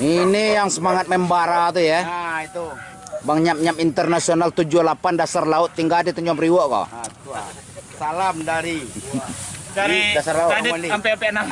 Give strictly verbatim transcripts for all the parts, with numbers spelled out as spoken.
Ini yang semangat membara tu ya. Nah, itu. Bang Nyap-Nyap Internasional tujuh delapan dasar laut tinggal di Tanjung Priok ko. Ah, tu ah. Salam dari Dari dasar laut. Kadit Bang Wali. Sampai P enam.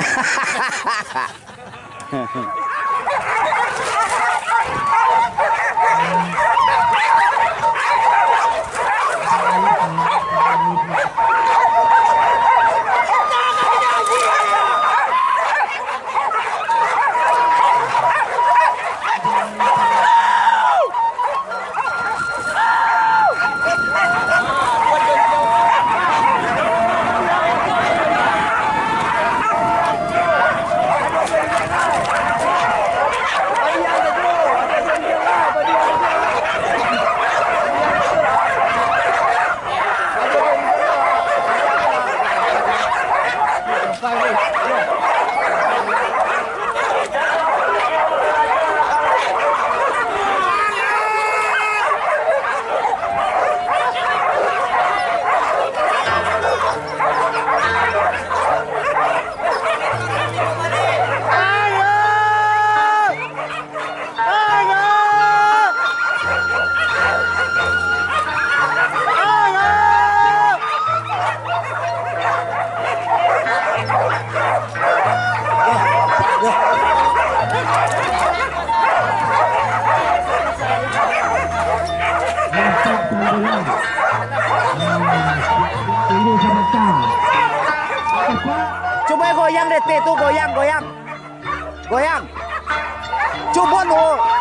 Cubo goyang detik tu, goyang, goyang. Goyang. Cubo nu.